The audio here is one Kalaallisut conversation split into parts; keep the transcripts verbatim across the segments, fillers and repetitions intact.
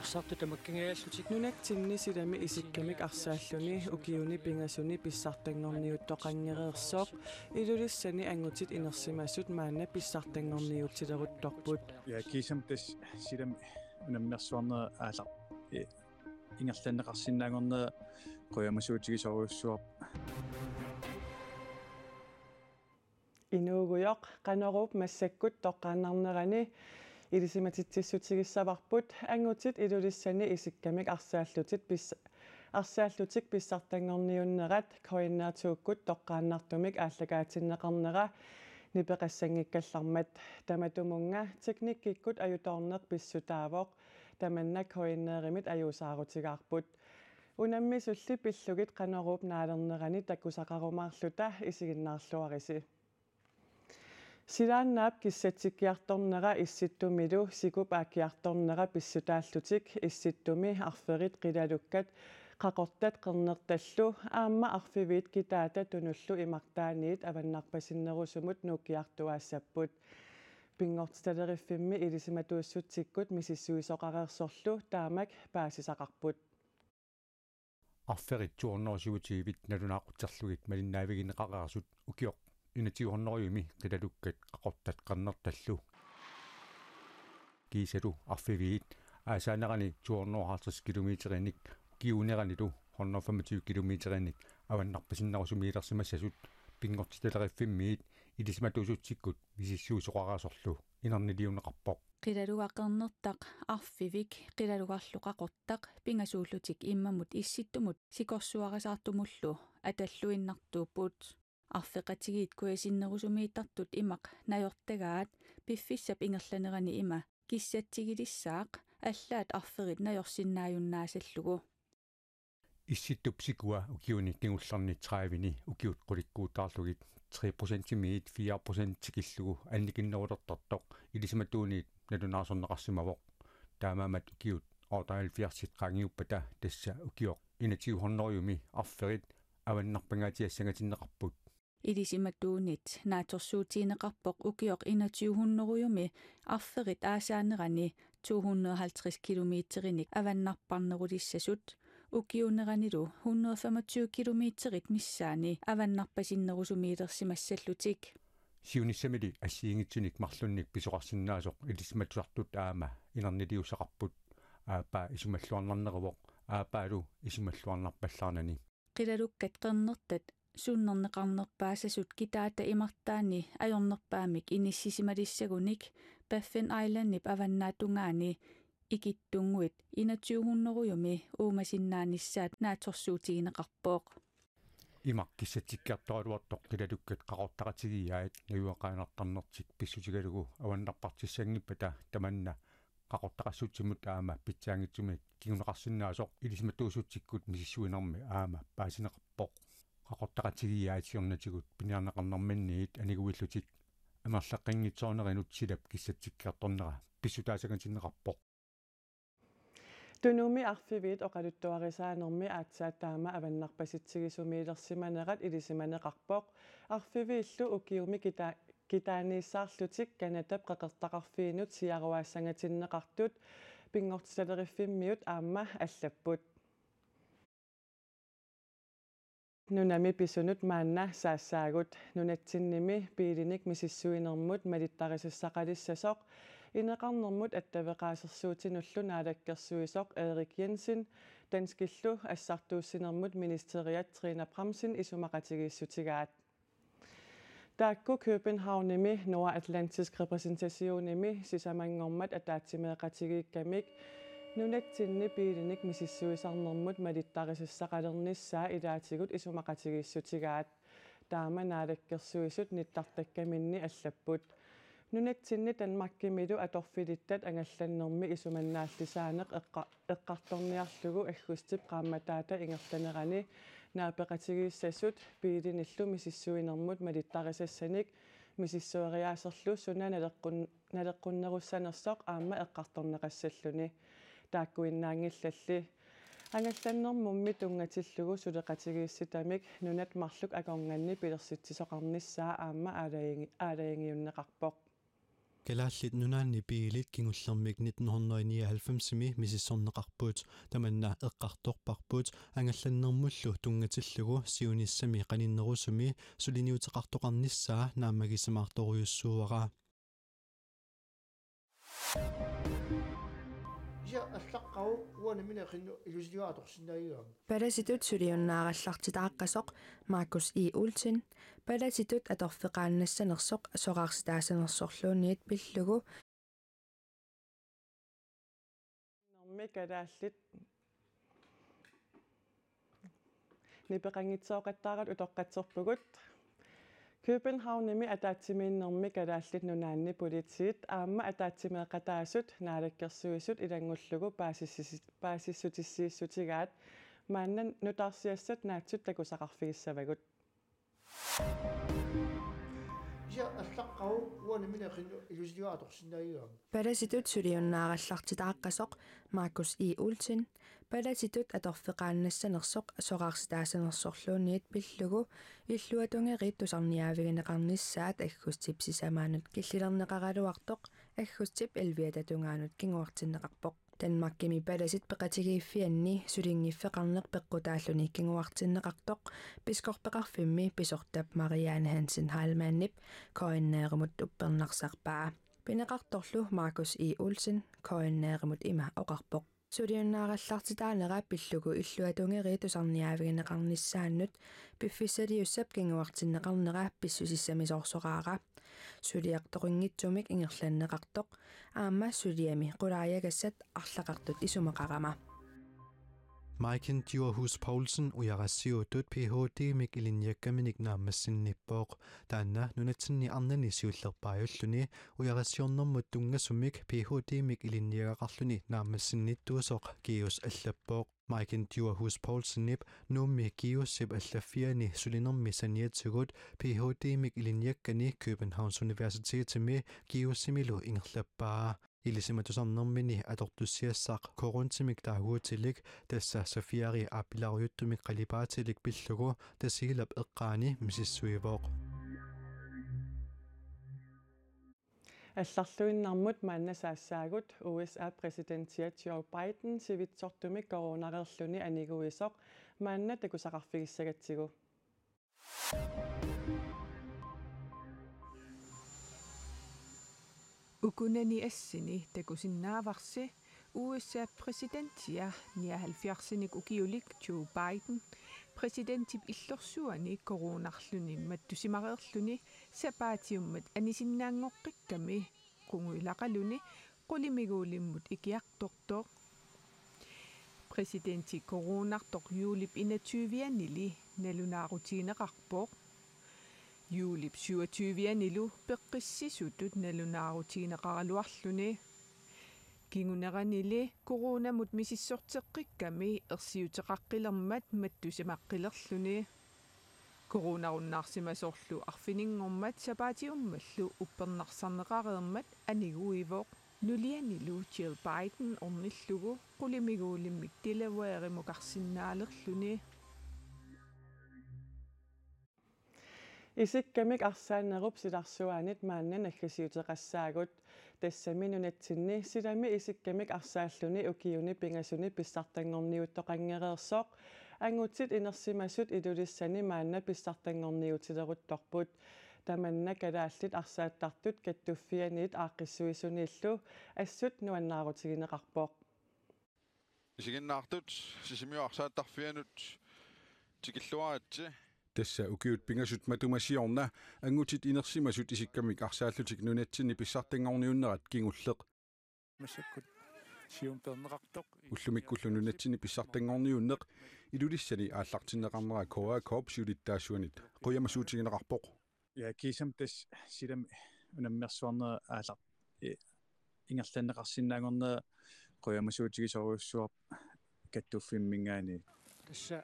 Sartu tamakkingajallutik. Nunatsinni silami isikkamik arsaalluni ukiuni pingasuni pissartanngorniuttoqanngereersoq Ilulissani angutit inersimasut maanna pissartanngorniutileruttorput. Ja, kiisami tassa silami unamminersuarnera aallar-, eh, ingerlanneqarsinnaanngornera qujamasuutigisorujussuarpoq. Inuugujoq Qanoruup massakkut toqqaannarnerani ilisimatitsissutigissavarput, angutit Ilulissani isikkamik arsaallutit pis-, arsaallutik pissartanngorniunnerat K N R to-kkut toqqaannartumik aallakaatinneqarnera nipeqassanngikkallarmat. Tamatumunnga teknikkikkut ajutoorneq pissutaavoq, tamanna K N R-imit ajuusaarutigaarput. Unammisulli pillugit Qanoruup naalernerani takusaqarumaarluta isiginnaarluarisi. Silaannaap kissatsikkiartornera Issittumilu sikup aakkiartornera pissutaallutik Issittumi arferit qilalukkat qaqortat qernertallu aamma arfiviit kitaata tunullu imartaaniit avannarpasinnerusumut nuukkiartuaassapput. Pinngortitaleriffimmi ilisimatuussutsikkut misissuisoqareersorlu taamak paasisaqarput. Arferit to hundrede syvogtyve-t nalunaaqutserlugit malinnaavigineqareersut ukioq enogtyve hundrede-mi qilalukkat qaqortat qernertallu. Kiisalu arfiviit aasaanerani to hundrede og halvtreds kilometerinik ukiuuneranilu hundrede og femogtyve kilometerinik avannarpasinnerusumiilersimassasut pinngortitaleriffimmiit ilisimatuussutsikkut misissuisoqareersorlu inerniliuunneqarpoq. Qilalugaq qernertaq arfivik qilalugarlu qaqortaq pingasuullutik immamut Issittumut sikorsuarisaartumullu atalluinnartuupput. Arfeqatigiit kujasinnerusumiittartut imaq najortagaat piffissap ingerlanerani ima kissatsigilissaaq allaat arferit najorsinnaajunnaassallugu. Issittup sikua ukiuni kingullerni tredive-ni ukiut qulikkuutaarlugit tre procentimiit fire procent tikillugu annikinnerulertartoq ilisimatuuniit nalunaarsorneqarsimavoq. Taamaammat ukiut otteoghalvfjerds-it qaangiuppata tassa ukioq enogtyve hundrede-mi arferit avannarpangaatsiassangatinneqarput. Ilisimatuunit naatsorsuutigineqarpoq ukioq enogtyve hundrede-mi arferit aasaanerani to hundrede og halvtreds kilometerinik avannarparnerulissasut, ukiuuneranilu hundrede og femogtyve kilometerit missaanni avannarpasinnerusumiilersimassallutik. Siunissamili assigiinngitsunik marlunnik pisoqarsinnaasoq ilisimatusartut aamma inerniliussaqarput, aappaa isumalluarnarneruvoq, aappaalu isumalluarnarpallaarnani. Qilalukkat qernertat sunnerneqarnerpaassasut kitaata imartaani ajornerpaamik inissisimalissagunik Baffin Islandip avannaatungaani ikittunnguit enogtyve hundrede-mi uumasinnaanissaat naatsorsuutigineqarpoq. Imaq kissatsikkiartoraluartoq qilalukkat qaqortaqatigiiaat najugaqaannartarnertik pissutigalugu avannarpartissanngippata tamanna qaqortaqassutsimut aamma pitsaanngitsumik kinguneqarsinnaasoq ilisimatuussutsikkut misissuinermi aamma paasineqarpoq. Qaqortaqatigiiaat siornatigut piniarneqarnerminniit aniguillutik amerlaqqinngitsoornerinut silap kissatsikkiartornera pissutaasangatinneqarpoq. Tunumi arfiviit oqaluttuarisaanermi aatsaat taama avannarpasitsigisumiilersimanerat ilisimaneqarpoq. Arfiviillu ukiumi kita-, kitaaniissaarlutik Canadap Qeqertaqarfiinut siaruaassangatinneqartut pinngortitaleriffimmiut aamma allapput. Nunami pisunut maanna saassaagut. Nunatsinnimi biilinik misissuinermut malittarisassaqalissasoq ineqarnermut attaveqaasersuutinullu naalakkersuisoq Erik Jensen danskillu assartuussinermut ministeriat Trine Bramsen isumaqatigiissutigaat. Taakku Københavnimi Nordatlantisk Repræsentationimi sisamanngormat ataatsimeeqatigiikkamik nunatsinni biilinik misissuisarnermut malittarisassaqalernissaa ilaatigut isumaqatigiissutigaat. Taama naalakkersuisut nittartakkaminni allapput. Nunatsinni Danmarkimilu atorfilittat angallannermi isumannaallisaaneq eqqa-, eqqartorniarlugu aggustip qaammataata ingerlanerani naapeqatigiissasut biilinillu misissuinermut malittarisassanik misissueriaaserlu suna naleqqun-, naleqqunnerussanersoq aamma eqqartorneqassalluni. Taakkuinnaanngillalli. Angallannermummi tunngatillugu suleqatigiissitamik nunat marluk akornanni pilersitsisoqarnissaa aamma aalajangi-, aalajangiunneqarpoq. Kalaallit Nunaanni biilit kingullermik nitten hundrede nioghalvfemsimi misissorneqarput. Tamanna eqqartorparput angallannermullu tunngatillugu siunissami qaninnerusumi suliniuteqartoqarnissaa naammagisimaartorujussuuara. Sia allaqqavoq uani mineqinnu ilusiliuatorsinnaajuam. Palasitut suliunnaarallartitaaqqasoq Markus E. Olsen, palasitut atorfeqaannassanersoq soraarsitaasanersorluunniit pillugu. Normi kalaallit nipeqanngitsooqattaarat utoqqatserpugut. Københavnimi ataatsimiinnermi Kalaallit Nunaanni politiit aamma ataatsimeeqataasut Naalakkersuisut ilanngullugu paasissis-, paasissutissiissutigaat maanna nutaarsiassat naatsut takusaqarfigissavagut. Sia allaqqavoq uani mineqinnu ilusiliuatorsinnaajuam. Palasitut suliunnaarallartitaaqqasoq Markus E. Olsen, palasitut atorfeqaannassanersoq soraarsitaasanersorluunniit pillugu illuatungeriit tusarniaavigineqarnissaat aggustip sisamaanut killilerneqaraluartoq aggustip elleve-ata tungaanut kinguartinneqarpoq. Danmarkimi palasit peqatigiiffianni sulinngiffeqarneq peqqutaalluni kinguartinneqartoq piskorpeqarfimmi pisortap Mariane Hansen Heilmannip K N R-imut uppernarsarpaa. Pineqartorlu Markus E. Olsen K N R-imut ima oqarpoq: Suliunnaarallartitaanera pillugu illuatungeriit tusarniaavigineqarnissaannut piffissaliussap kinguartinneqarnera pissusissamisoorsoraara. Suliaq toqunngitsumik ingerlanneqartoq aamma suliami qulaajagassat arlaqartut isumaqarama. Maiken Djurhuus Poulsen ujarassiutut Ph.D.-mik ilinniakkaminik naammassinnippoq. Taanna nunatsinni arnani siullerpaajulluni ujarassiornermut tunngasumik Ph.D.-mik ilinniagaqarluni naammassinnittuusoq GEUS allappoq. Maiken Djurhuus Poulsenip Nuummi GEUS-ip allaffiani sulinermi saniatigut Ph.D.-mik ilinniakkani Københavns Universitetimi GEUS-imilu ingerlappaa. Ilisimatusarnermini atortussiassaq Koruuntimik taaguutilik, tassa saffiari aappilaarujuttumik qalipaatilik pillugu Tasiilap eqqaani misissuivoq. Allarluinnarmut maanna saassaagut: U S A-p præsidentia Joe Biden sivitsortumik coronareerluni aniguisoq maanna takusaqarfigissagatsigu. Ukunani assini takusinnaavarsi U S A-p præsidentia nioghalvfjerdsinik ukiulik Joe Biden præsidentip illorsuani coronarluni mattusimareerluni sapaatiummat anisinnaanngoqqikkami qungujulaqaluni qulimiguulimmut ikiartortoq. Præsidenti coronartoq juulip enogtyve-anili nalunaarutigineqarpoq. Juulip syvogtyve-anilu peqqissisutut nalunaarutigineqaraluarluni. Kinguneranili coronamut misissorteqqikkami ersiuteqaqqilermat mattusimaqqilerluni. Coronarunnaarsimasorlu arfininngormat sapaatiummallu uppernarsarneqareermat aniguivoq. Nulianilu Jill Biden ornillugu qulimiguulimmik Delawaremukarsinnaalerluni. Isikkamik arsaanerup silarsuaanit maanna naggasiuteqassaagut. Tassami nunatsinni silami isikkamik arsaalluni ukiuni pingasuni pissartanngorniuttoqanngereersoq angutit inersimasut Ilulissani maanna pissartanngorniutileruttorput. Tamanna kalaallit arsaattartut Kattuffianniit aaqqissuisuniillu assut nuannaarutigineqarpoq. Isiginnaartut Sisimiut arsaattarfianut tikilluaritsi. Tassa ukiut pingasut matuma siorna angutit inersimasut isikkamik arsaallutik nunatsinni pissartanngorniunnerat kingulleq. Massakkut siumut peerneqartoq. Ullumikkullu nunatsinni pissartanngorniunneq Ilulissani aallartinneqarnera K A K-p siulittaasuanit qujamasuutigineqarpoq. Ja, kiisami tassa silami unammersuarnera aallar-, eh, ingerlanneqarsinnaanngornera qujamasuutigisorujussuarpoq Kattuffimminngaanniit. Tassa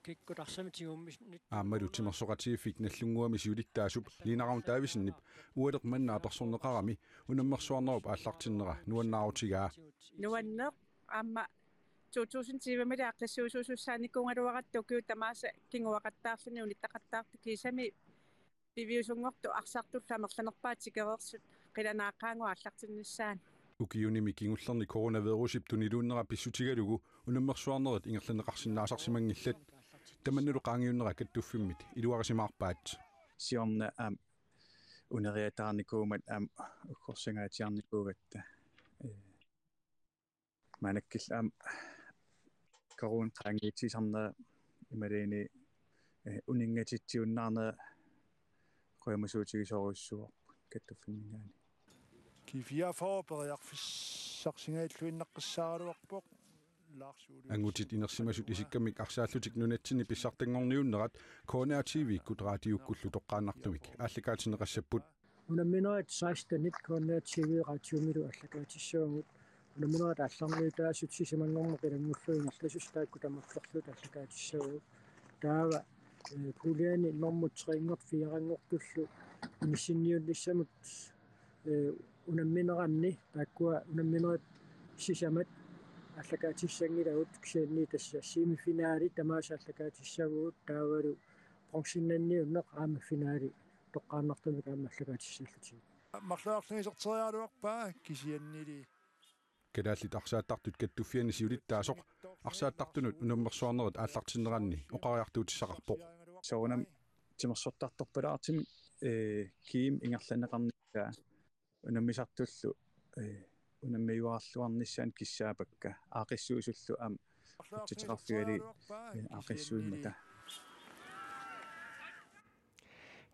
kikkut arsamik tigummissaat. Aammalu Timersoqatigiiffik Nagdlunguami siulittaasup Lina Ravn Davidsenip ualeq manna apersorneqarami unammersuarnerup aallartinnera nuannaarutigaa. Nuanneq aamma to tusind tyve-mili aaqqissuisuusussaanikuugaluaratta ukiut tamaasa kinguaqattaarluni unittaqattaartut kiisami piviusunngortut arsartullu amerlanerpaat tikereersut qilanaaqaannguaq aallartinnissaanut. Ukiunimi kingullerni coronavirusip tuniluunnera pissutigalugu unammersuarnerit ingerlanneqarsinnaasarsimanngillat. Tamannalu qaangiunnera kattuffimmit iluarisimaarpaat. Siorna aamma uneriataarnikuummat aamma uggorsanngaatsiarnikuugatta. Ee, maannakkut aamma corona qaangiutsisarnera imaluunniit, ee, uninngatitsiunnaarnera qujamasuutigisorujussuuarput kattuffimminngaanniit. G fireogfyrre periarfissarsingajalluinnaqqissaaraluarpoq. Angutit inersimasut isikkamik arsaallutik nunatsinni pissartanngorniunnerat K N R T V-kkut raatiukkullu toqqaannartumik aallakaatinneqassapput. Unamminerit sekstenit K N R T V raatiumilu aallakaatissavagut. Unamminerit aallarniutaasut sisamanngorneq ilanngullugit ingerlasussat taakku tamakkerluta aallakaatissavagut. Taava, ee, puljeni normu tre-nngortoq fire-nngortullu inissinniunnissamut, ee, unammineranni taakkua unamminerit sisamat aallakaatissanngilagut, kisianni tassa semifinali tamaasa aallakaatissavagut taavalu bronzennanniunneq aamma finali toqqaannartumik aamma aallakaatissallutigu. Marluarlugu iserteriaraluarpaa kisiannili. Kalaallit arsaattartut kattuffianni siulittaasoq arsaattartunut unammersuarnerit aallartinneranni oqariartuutissaqarpoq. Soorunami timersortartorpalaartumik, ee, kiim ingerlanneqarnissaa unammisartullu, ee, unammiuarluarnissaanut kissaapakka aaqqissuusullu aamma utsiteqarfigali, ee, aaqqissuimmata.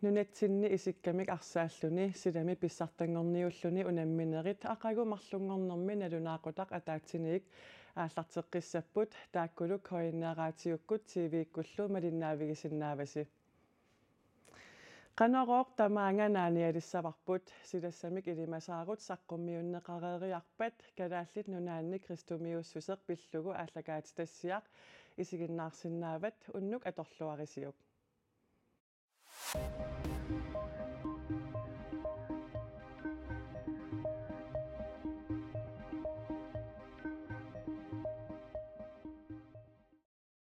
Nunatsinni isikkamik arsaalluni silami pissartanngorniulluni unamminerit aqagu marlunngornermi nalunaaqutaq ataatsiniit aallarteqqissapput, taakkulu K N R raatiukkut T V-kkullu malinnaavigisinnaavasi. Qanorooq tamaanga naanialissavarput, silassamik ilimasaarut saqqummiunneqareeriarpat Kalaallit Nunaanni kristumiussuseq pillugu aallakaatitassiaq isiginnaarsinnaavat, unnuk atorluarisiuk.